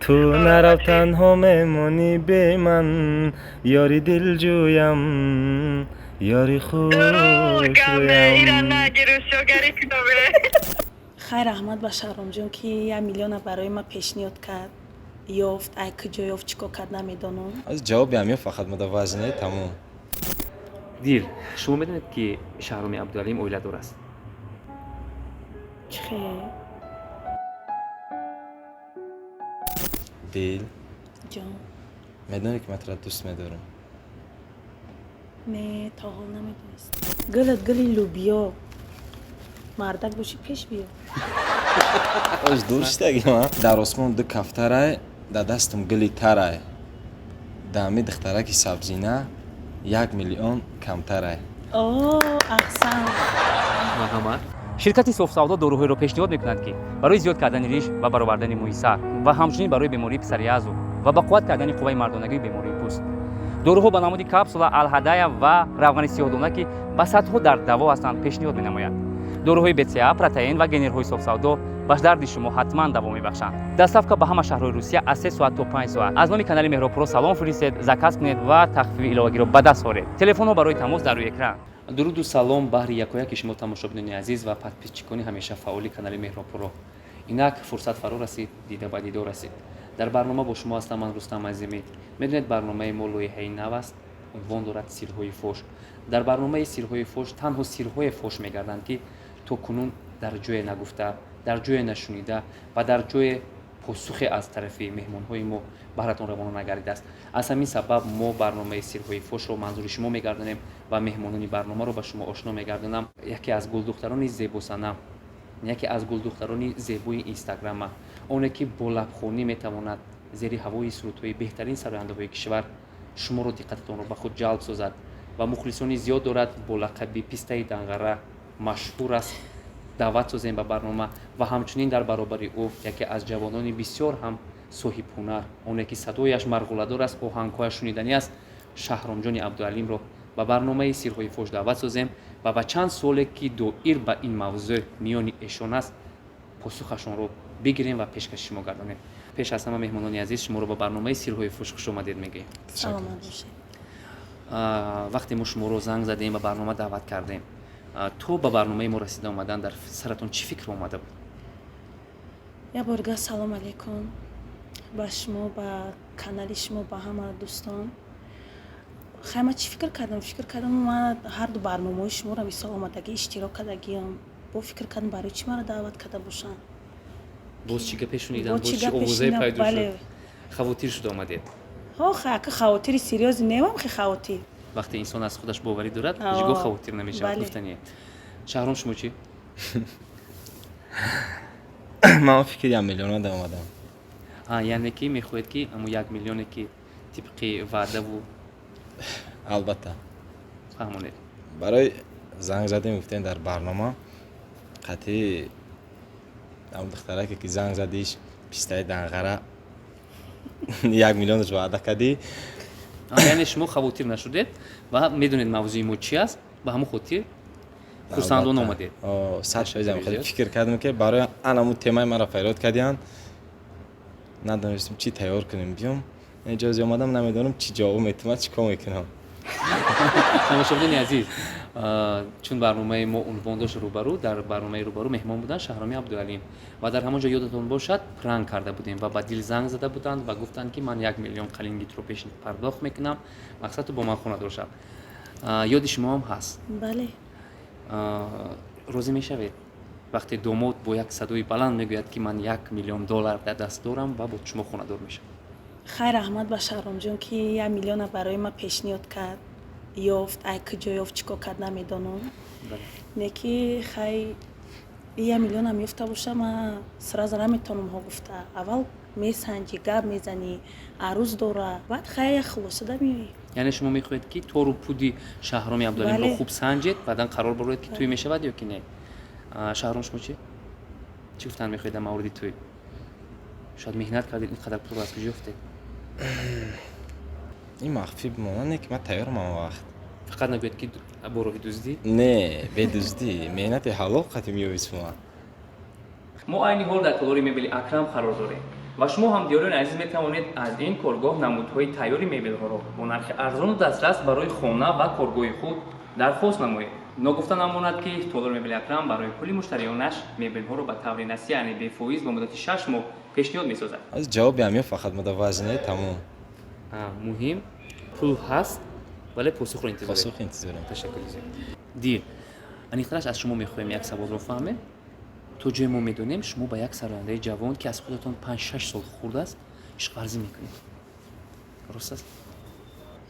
Ту нарав, танҳо мемонӣ бе ман, ёри дилҷӯям, ёри хушрӯям. Хайр, раҳмат ба Шаҳромҷон, ки 1 миллиона барои ман пешниҳод кард. Ёфт, ай куҷо ёфт, чӣ кор кард, намедонам. Аз ҷавоби ҳамин фақат мада вазне тамом. Дил, шумо медонед, ки Шаҳроми Абдуалим оиладор аст? Чӣ хел? Дил. Ҷон. Медонӣ, ки ман туро дӯст медорам? Не, то ҳол намедонист. Гулат гули лӯбиё, мардак бошӣ, пеш биё. Оз дур шидаги ман. Дар осмон ду кафтарай, дар дастам гули тарай, даами духтараки сабзина 1 миллион камтарай. О, аҳсан. Марҳамат. Ширкати Софсавдо доруҳоеро пешниҳод мекунад, ки барои зиёд кардани риш ва баровардани мӯи сар ва ҳамчунин барои бемории псориазу ва ба қувват кардани қувваи мардонагию бемории пӯст. Доруҳо ба намуди капсула, алҳадая ва равғани сиёҳдона, ки ба садҳо дард даво ҳастанд, пешниҳод менамояд. Доруҳои БЦА, протеин ва генерҳои Софсавдо ба дарди шумо ҳатман даво мебахшанд. Доставка ба ҳама шаҳрҳои Русия аз 3 соат то 5 соат. Аз номи канали Меҳробпуро салом фиристед, заказ кунед ва тахфифи иловагиро ба даст оред. Телефонҳо барои тамос дар рӯи экран. Дуруду салом баҳри якояки шумо, тамошобинони азиз ва подписчикони ҳамеша фаъоли канали Меҳробпуро. Инак фурсат фаро расид, дида ба дидор расид. Дар барнома бо шумо ҳастам ман, Рустам Азимӣ. Медонед, барномаи мо лоиҳаи нав аст, унвон дорад «Сирҳои фош». Дар барномаи «Сирҳои фош» танҳо сирҳое фош мегарданд, ки то кунун дар ҷое нагуфта, дар ҷое нашунида ва дар ҷое посухе аз тарафи меҳмонҳои мо баҳратон равона нагардидааст. Аз ҳамин сабаб мо барномаи «Сирҳои фошро» манзури шумо мегардонем ва меҳмонони барномаро ба шумо ошно мегардонам. Яке аз гулдухтарони зебосанам, яке аз гулдухтарони зебои Инстаграма, оне ки бо лабхонӣ метавонад зери ҳавои сурудҳои беҳтарин сарояндаҳои кишвар шуморо диққататонро ба худ ҷалб созад ва мухлисони зиёд дорад, бо лақаби Пистаи Данғара машҳур аст, даъват созем ба барнома. Ва ҳамчунин дар баробари ӯ яке аз ҷавонони бисёр ҳам соҳибҳунар, оне ки садояш марғуладор аст, оҳангҳояш шуниданӣ аст, Шаҳромҷони Абдуалимро ба барномаи «Сирҳои фош» даъват созем ва ба чанд суоле, ки доир ба ин мавзӯъ миёни эшон аст, посухашонро бигирем ва пешкаши шумо гардонем. Пеш аз ҳама, меҳмонони азиз, шуморо ба барномаи «Сирҳои фош» хушомадед мегӯем. Саломат бошед. Вақте мо шуморо занг задем, ба барнома даъват кардем, то ба барномаи мо расида омадан дар саратон чӣ фикр омада буд? Як борга салом алейкум ба шумо, ба канали шумо, ба ҳама дӯстон. Хай, ман чӣ фикр кардам? Фикр кардам, ман ҳарду барномаҳои шуморо мисол омадагӣ иштирок кардагиам, бо фикр кардам, барои чӣ маро даъват карда бошанд. Боз чӣ гапе шунидам? Бо боз чӣ чӣ гапе овозае шунидам? пайдо Бале. шуд, хавотир шуда омадед? Ҳо, хай, ака, хавотири серьёзный невам, хе хавотир. Вақте инсон аз худаш боварӣ дорад, О, ҳеҷ гоҳ хавотир намешавад. Бале. Гуфтание. Шаҳром, шумо чӣ? Ман фикри 1 миллиона да омадам. А, яъне ки мехоҳед, ки ҳамо 1 миллионе, ки тибқи ваъдаву Албатта. Фаҳмонед. Барои занг задем, гуфтем, дар барнома қатъи ам духтараке, ки занг задиш, Пистаи Данғара, 1 миллионаш ваъда кардӣ. А, яъне шумо хавотир нашудед ва медонед, мавзӯи мо чи аст, ба ҳамон хотир хурсандона омадед. О, 100%. Ташаккури Хеле зиёд. фикр кардем, ки барои анамун темаи маро фарёд кардиянд, надонистем чӣ тайёр кунем, биём. Иҷози омадам, намедонам, чӣ ҷавоб метумад, чӣ кор мекунам. Тамошобинони азиз, чун барномаи мо унвон дошт «Рӯбарӯ», дар барномаи «Рӯбарӯ» меҳмон буданд Шаҳроми Абдуалим ва дар ҳамон ҷо, ёдатон бошад, пранк карда будем ва ба Дил занг зада буданд ва гуфтанд, ки ман 1 миллион қалингитро пеш пардохт мекунам, мақсад ту бо ман хонадор шав. Ёди шумо ҳам ҳаст? Бале. Розӣ мешавед, вақте домод бо як садои баланд мегӯяд, ки ман 1 миллион доллар дар даст дорам ва бо шумо хонадор мешавам? Хайр, раҳмат ба Шаҳромҷон, ки 1 миллиона барои ман пешниҳод кард. Ёфт, ай куҷо ёфт, чӣ кор кард, намедонам. Не ки хай, 1 миллионам ёфта боша, ман сразу наметавонам ҳо гуфта. Аввал месанҷӣ, гап мезанӣ, арӯз дора, баъд хай як хулосада меоӣ. Яъне шумо мехоҳед, ки тору пуди Шаҳроми Абдуалимро Бале. хуб санҷед, баъдан қарор бароед, ки тӯй мешавад ё ки не. Шаҳром, шумо чӣ чӣ гуфтан мехоҳед дар мавриди тӯй? Шояд меҳнат кардед, ин қадар пулро аз куҷо ёфтед? Ин махфӣ бимонад, не ки ман тайёрам ҳама вақт. Фақат нагӯед, ки бо роҳи дуздӣ. Не, бедуздӣ, меҳнати ҳалол қати меёвисман. Мо айни ҳол дар толори мебели Акрам қарор дорем. Ва шумо ҳамдиёрони азиз метавонед аз ин коргоҳ намудҳои тайёри мебелҳоро бо нархи арзону дастрас барои хона ва коргоҳи худ дархост намоед. Ногуфта намонад, ки толори мебели Акрам барои кулли муштариёнаш мебелҳоро ба таври насия, яъне бефоиз, ба муддати 6 моҳ пешниҳод месозад. Аз ҷавоби ҳамин фақат мада вазне, тамом. Муҳим пул ҳаст, вале посухро интизоред. Посух интизорем. Ташаккури зиёд. Дил, аниқтараш аз шумо мехоҳем як саволро фаҳмем. То ҷое мо медонем, шумо ба як сарояндаи ҷавон, ки аз худатон 5-6 сол хурд аст, ишқварзӣ мекунед. Рост аст?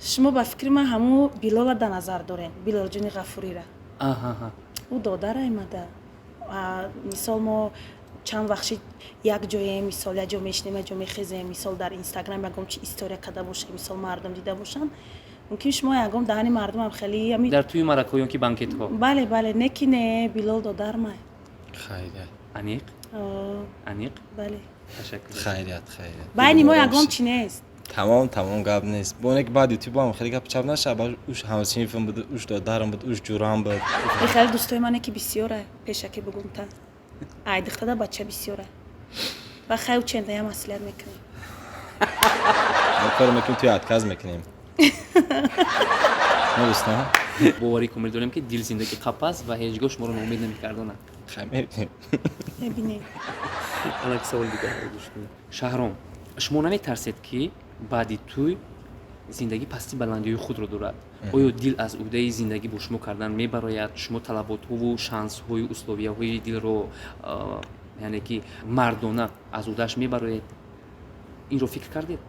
Шумо ба фикри ман ҳамун Билола дар назар дорем, Билолҷони Ғафурира. Аҳаҳа. Ӯ додарай мада. Мисол, мо чанд вақт шид як ҷоем, мисол, як ҷо мешинем, як ҷо мехезем. Мисол, дар Инстаграм ягон чи история карда бошем, мисол, мардум дида бошанд, мумкин шумо ягон даҳани мардумам хеле ами. Дар тӯи маъракаҳо ё ки банкетҳо. Бале, не ки не, Билол додармай. Хайрият. Аниқ? Аниқ? Бале. Ташаккур. Хайрият, хайрият. Байни мо ягон чи нест. Тамом, тамом, гап нест. Боне ки баъд ютубам хеле гап чап наша, ба уш ҳамсинфам буд, уш додарам буд, уш ҷурам буд. И хеле дӯстои мане ки бисёра, пешаке бугумта, ай духтада бача бисёра ва хай учендаям маслиҳат мекунем. Мо кор мекунем, туи отказ мекунем. Нодӯстон. Боварӣ комил дорем, ки Дил зиндагӣ қапас ва ҳеҷ гоҳ шуморо ноумед намекардонад. Хай, мебинем. Мебинем. Ана саволи дигар гӯш кунед. Шаҳром, шумо наметарсед, ки баъди тӯй зиндагӣ пасти баландиҳои худро дорад? Оё Дил аз уҳдаи зиндагӣ бо шумо кардан мебарояд? Шумо талаботҳову шансҳою условияҳои Дилро, яъне ки мардона, аз уҳдааш мебароед? Инро фикр кардед?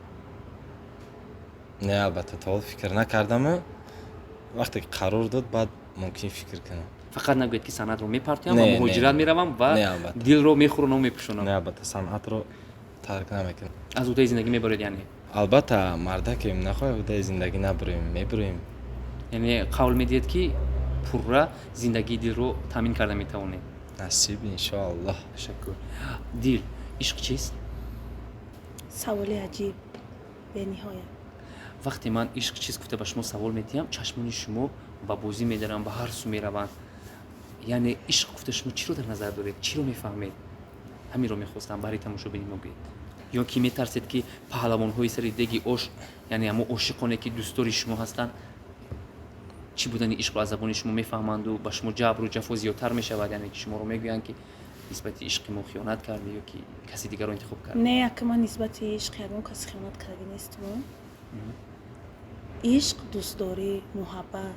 Не, албатта, то ҳол фикр накардаму вақте ки қарор дод, баъд мумкин фикр кунам. Фақат нагӯед, ки санъатро мепартоям ва Не, не. муҳоҷират меравам ва Не, албатта. Дилро мехӯронам, мепӯшонам. Не, албатта, санъатро тарк намекунам. Аз уҳдаи зиндагӣ мебароед, яъне? Албатта, мардакем, нахоҳ уҳдаи зиндагӣ набурем, мебурем. Яъне қавл медиҳед, ки пурра зиндагии Дилро таъмин карда метавонед? Насиб, иншоаллоҳ. Ташаккур. Дил, ишқ чист? Саволи аҷиб бениҳоят. Вақте ман ишқ чиз гуфта ба шумо савол медиҳам, чашмони шумо ба бозӣ медаранд, ба ҳар сӯ мераванд. Яъне ишқ гуфта шумо чиро дар назар доред, чиро мефаҳмед? Ҳаминро мехостам баҳри тамошобини мо гӯед. Ё ки метарсед, ки паҳлавонҳои сари деги ош, яъне ҳамо ошиқоне, ки дӯстдори шумо ҳастанд, чӣ будани ишқро аз забони шумо мефаҳманду ба шумо ҷабру ҷафо зиёдтар мешавад, яъне ки шуморо мегӯянд, ки нисбати ишқи мо хиёнат кардӣ ё ки каси дигарро интихоб кардӣ? Не, яка ман нисбати ишқ ягон кас хиёнат кардагӣ нестам. Ишқ дӯстдорӣ, муҳаббат.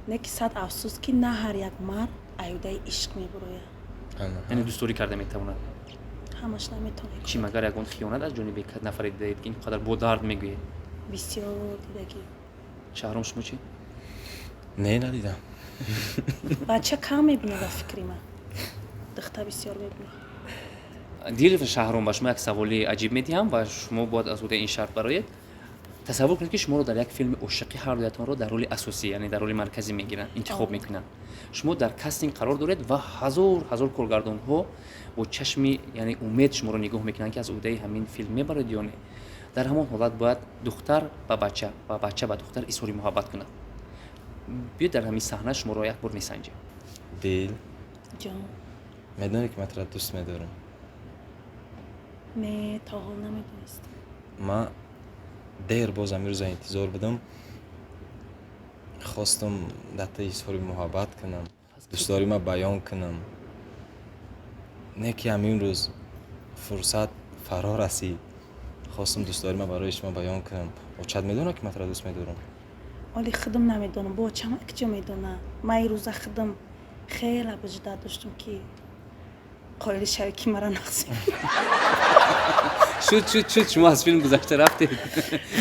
Не ки сад афсӯс, ки на ҳар як мард аюдаи ишқ мебурояд. Яъне дӯстдорӣ карда метавонад? Ҳамаш наметавонад. Чӣ, магар ягон хиёнат аз ҷониби нафаре дидаед, ки ин қадар бо дард мегӯед? Бисёр дидагӣ. Шаҳром, шумо чӣ? Не, надидам. Бача кам мебинад, ба фикри ман духта бисёр мебинад. Дил ва Шаҳром, ба шумо як саволи аҷиб медиҳам ва шумо бояд аз уҳдаи ин шарт бароед. Тасаввур кунед, ки шуморо дар як филми ошиқӣ ҳар дуятонро дар роли асосӣ, яъне дар роли марказӣ мегиранд, интихоб мекунанд. Шумо дар кастинг қарор доред ва ҳазор ҳазор коргардонҳо бо чашми, яъне, умед шуморо нигоҳ мекунанд, ки аз уҳдаи ҳамин филм мебароед ё не. Дар ҳамон ҳолат бояд духтар ба бача ва бача ба духтар изҳори муҳаббат кунад. Биёед, дар ҳамин саҳна шуморо як бор месанҷем. Дил. Ҷон. Медонӣ, ки ман туро дӯст медорам? Не, то ҳол намедонистам. Ман дер боз ҳамин рӯза интизор будам, хостам дар та изҳори муҳаббат кунам, дӯстдорима баён кунам. Не ки ҳамин рӯз фурсат фаро расид, хостам дӯстдорима барои шумо баён кунам. Очат медонад, ки ман туро дӯст медорам? Оли худам намедонам, бо чама киҷо медонам. Ман ин рӯза худам хеле обижда доштум, ки қоил шавӣ, ки мара нақс. Шуд, шуд, шуд, шумо аз филм гузашта рафтед.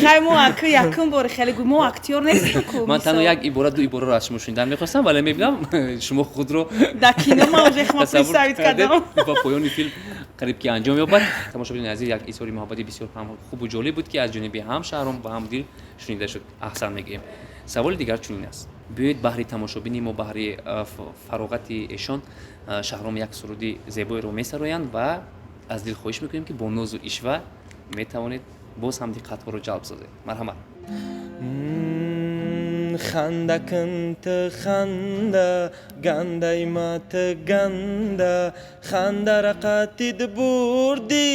Хай, мо аку якум бори хеле гу, мо актёр нестем ку. Ман танҳо як ибора, ду ибораро аз шумо шунидан мехостам, вале мебинам, шумо худро Дар кино ман уже хма тасаввур представить кардед кардам. Ва поёни филм қариб ки анҷом ёбад. Тамошобинони азиз, як изҳори муҳаббати бисёр ҳам хубу ҷолиб буд, ки аз ҷониби ҳам Шаҳром ва ҳам Дил шунида шуд. Аҳсан мегӯем. Саволи дигар чунин аст: биёед, баҳри тамошобини мо, баҳри фароғати эшон, Шаҳром як суруди зебоеро месароянд ва аз Дил хоҳиш мекунем, ки бо нозу ишва метавонед боз ҳам диққатҳоро ҷалб созед. Марҳамат. Ханда кун ту ханда, гандаи ма ту ганда, хандара қатид бурдӣ,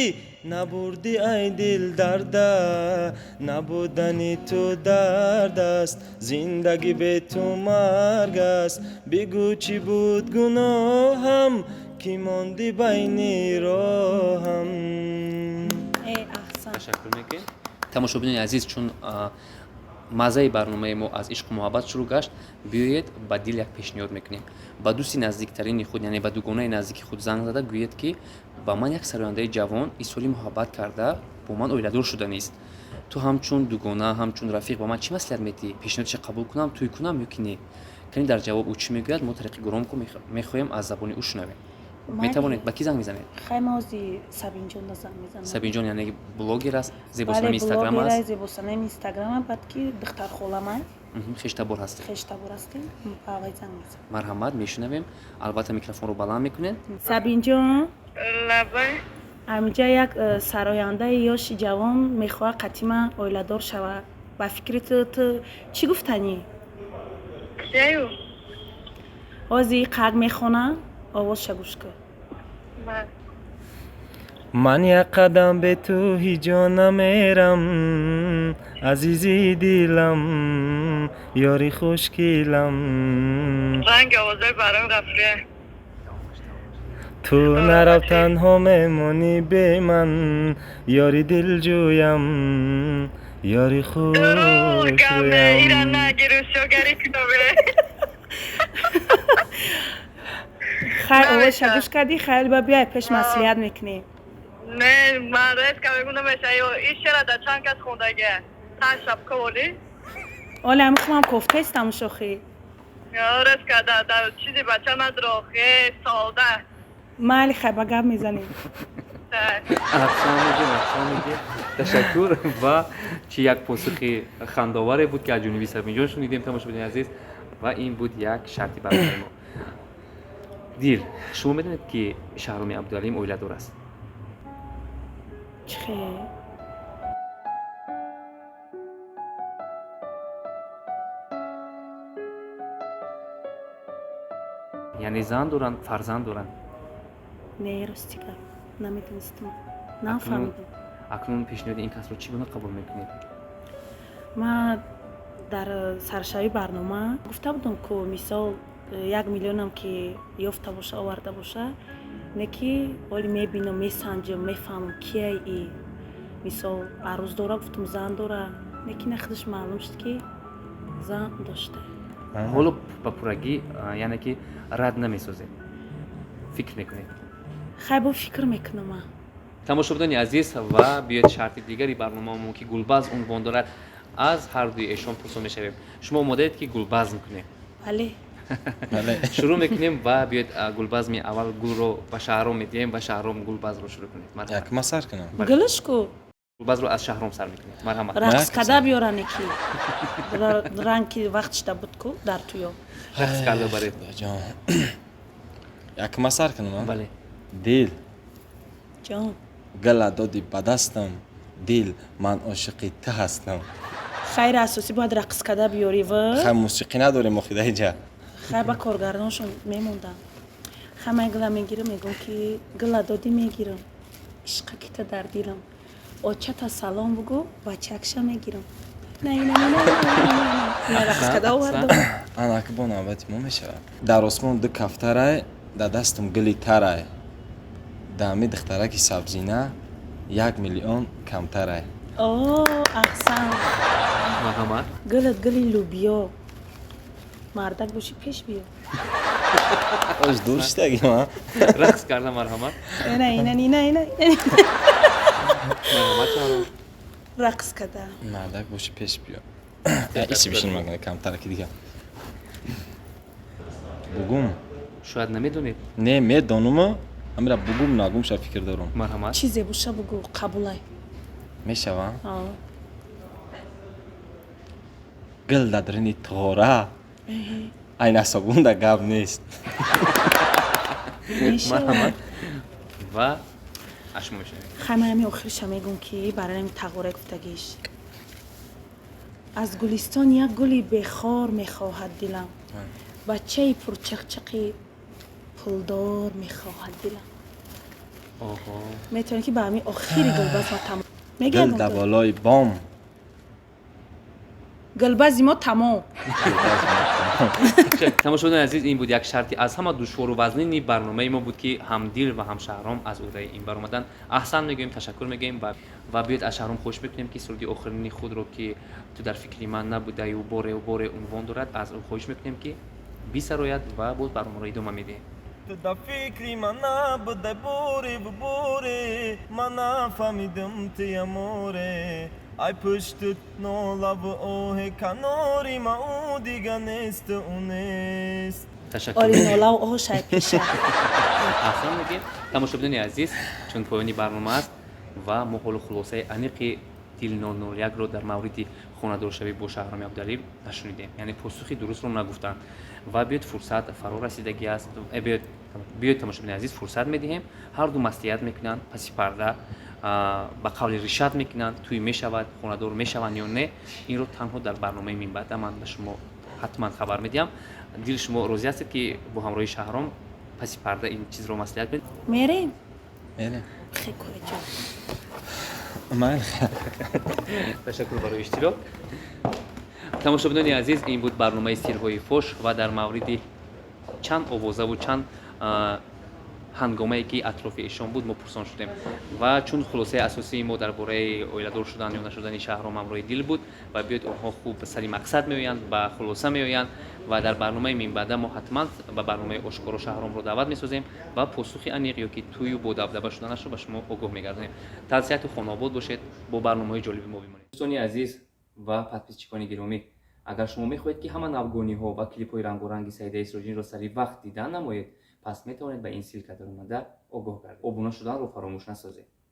набурдӣ ай дил дарда, набудани ту дард аст, зиндагӣ бе ту марг аст. Бигӯ чӣ буд гуноҳам, ки мондӣ байни роҳам. Аҳсан. Ташаккур мекунем. Тамошобинони азиз, чун маззаи барномаи мо аз ишқу муҳаббат шурӯъ гашт, биёед ба дил як пешниҳод мекунем. Ба дӯсти наздиктарини худ, яъне ба дугонаи наздики худ занг зада гӯед, ки ба ман як сарояндаи ҷавон изҳори муҳаббат карда, бо ман оиладор шуданист. Ту ҳамчун дугона, ҳамчун рафиқ ба ман чӣ маслиҳат медиҳӣ? Пешниҳодша қабул кунам, тӯй кунам ё ки не? Кани дар ҷавоб ӯ чӣ мегӯяд, мо тариқи громко мехоҳем аз забони ӯ шунавем. Метавонед, ба кӣ занг мезанед? Хай, ма ози Сабинҷонда занг мезанам. Сабинҷон, яъне блогер аст, зебосанами Инстаграм аст. Зебосанами Инстаграм, баъд ки духтархоламай. Хештабор ҳастед. Хештабор ҳастем, ба вай занг мезанам. Марҳамат, мешунавем. Албатта, микрофонро баланд мекунед. Сабинҷон. Лабай. Амиҷа як сарояндаи ёши ҷавон мехоҳад қатима оиладор шавад. Ба фикри ту, ту чӣ гуфтанӣ? Кияю? Ҳози қак мехона, овозша гӯш кун. Ман як қадам бе ту ҳиҷо намерам, азизи дилам, ёри хушкилам. Ранги овозои баром рафрия. Ту нарав, танҳо мемонӣ бе ман, ёри дилҷӯям, ёри Ира хушрӯям. Нагирусёгарӣ кунобе. Хай, овозша гӯш кардӣ, хайр, ба биёй пеш, маслиҳат мекунем. Не, ман резка мегум, намеша. Ин шера дар чанд кас хондагия? Панҷ шабка волӣ. Оле, ами хумам кофтаистам, шохӣ. Резка дар чизи бача надро хе солда. Майли, хай, ба гап мезанем. Аҳсан мегӯем, аҳсан мегӯем, ташаккур. Ва чӣ як посухи хандоваре буд, ки аз ҷониби Сабинҷон шунидем, тамошобинони азиз. Ва ин буд як шарти барномаи мо. Дил, шумо медонед, ки Шаҳроми Абдуалим оиладор аст? Чӣ хел? Яъне зан доранд, фарзанд доранд. Не, рости гап, намедонистам, нафаҳмидам. Акнун пешниҳоди ин касро чӣ гуна қабул мекунед? Ман дар саршавии барнома гуфта будам, ку мисол 1 миллионам ки ёфта боша, оварда боша, не ки оли мебинам, месанҷам, мефаҳмам кияй и мисол арӯз дора, гуфтум, зан дора, не ки на, худаш маълум шуд, ки зан дошта. Ҳоло ба пуррагӣ, яъне ки рад намесозед, фикр мекунед? Хай, бо фикр мекунам ман. Тамошобинони азиз, ва биёед шарти дигари барномаамон, ки гулбазм унвон дорад, аз ҳардуи эшон пурсон мешавем. Шумо омодаед, ки гулбазм кунем? Бале. Бале. Шурӯъ мекунем ва биёед, гулбазми аввал гулро ба Шаҳром медиҳем ва Шаҳром гулбазмро шурӯъ кунед. Марҳамат. Як ма сар кунам? Бале. Гулш ку. Гулбазмро аз Шаҳром сар мекунем, марҳамат. Рақс када биёране, ки ранг ки вақт шуда буд ку дар туё. Рақс карда баред. Худоҷон, як ма сар кунам, а? Бале. Дил. Ҷон. Гала доди ба дастам, дил, ман ошиқи ту ҳастам. Хайри асосӣ бояд рақс када биёрӣ ва Хай, мусиқӣ надорем охи даиҷа. Хай, ба коргардоншон мемондам. Хай, ман гила мегирам, мегӯм, ки гила додӣ, мегирам, ишқа кита дар дилам, очата салом бугӯ, бачакша мегирам. Не, не, не, не, не, не, рақс када овардам. Анак бо навбати мо мешавад. Дар осмон ду кафтарай, дар дастам гули тарай, даами духтараки сабзина 1 миллион камтарай. О, аҳсан. Марҳамат. Гулат гули лӯбиё, мардак бошӣ, пеш биё. Ош дур шидаги ма. Рақс карда, марҳамат. Ина, ина, ина, ина. Марҳамат, Шаҳром. Рақс када. Мардак бошӣ, пеш биё. Иси бишин, магана камтараки дига бугум. Шояд намедонед. Не, медонума, ҳамира бугум, нагум ша фикр дорум. Марҳамат. Чизе боша, бугӯ, қабулай. Мешава? А. Гул дар дарини туғора, айнасобунда гап нест. Мешава. Марҳамат, ва аз шумо мешунавем. Хай, ман ҳами охириша мегӯм, ки барои ҳами тағора гуфтагиш. Аз гулистон як гули бехор мехоҳад дилам, бачаи пурчақчақи пулдор мехоҳад дилам. Метавонӣ, ки ба ҳамин охири гулбаз ма тамом. Дил да болои бом. Гулбази мо тамом. Тамошобинони азиз, ин буд як шарти аз ҳама душвору вазнини барномаи мо буд, ки ҳам Дил ва ҳам Шаҳром аз уҳдаи ин баромаданд. Аҳсан мегӯем, ташаккур мегӯем ва биёед, аз Шаҳром хоҳиш мекунем, ки суруди охирини худро, ки «Ту дар фикри ман набудаю бореву боре» унвон дорад, аз ӯ хоҳиш мекунем, ки бисарояд ва боз барномаро идома медиҳем. Ту дар фикри ман набудай бореву боре, ман нафаҳмидам туя море. Ай пуштут нолаву оҳе, канори ма ӯ дига несту ӯ нест. Ташаккур. Ори, нолаву оҳу шай пеша. Аҳсан мегӯем. Тамошобинони азиз, чун поёни барнома аст ва мо ҳоло хулосаи аниқи Дил 001-ро дар мавриди хонадоршавӣ бо Шаҳроми Абдуалиев нашунидем, яъне посухи дурустро нагуфтанд. Ва биёед, фурсат фаро расидагӣ аст. Биёед, тамошобинони азиз, фурсат медиҳем, ҳарду маслиҳат мекунанд паси парда, ба қавли решать мекунанд, тӯй мешавад, хонадор мешаванд ё не, инро танҳо дар барномаи минбаъда ман ба шумо ҳатман хабар медиҳам. Дил, шумо розӣ ҳастед, ки бо ҳамроҳи Шаҳром паси парда ин чизро маслиҳат кунед? Мерем. Мерем. Хекоҷо. Майли. Ташаккур барои иштирок. Тамошобинони азиз, ин буд барномаи «Сирҳои фош» ва дар мавриди чанд овозаву чанд ҳангомае, ки атрофи эшон буд, мо пурсон шудем. Ва чун хулосаи асосии мо дар бораи оиладор шудан ё нашудани Шаҳром ҳамроҳи Дил буд, ва биёед, онҳо хуб сари мақсад меоянд, ба хулоса меоянд ва дар барномаи минбаъда мо ҳатман ба барномаи «Ошкоро» Шаҳромро даъват месозем ва посухи аниқ ё ки тӯю бо дабдаба шуданашро ба шумо огоҳ мегардонем. Тансиҳату хонаобод бошед, бо барномаҳои ҷолиби мо бимонед. Дӯстони азиз ва подписчикони гиромӣ, агар шумо мехоҳед, ки ҳама навгониҳо ва клипҳои рангоранги Саидаи Сироҷинро сари вақт дидан намоед, пас метавонед ба ин ссылка даромада огоҳ гардед. Обуна шуданро фаромӯш насозед.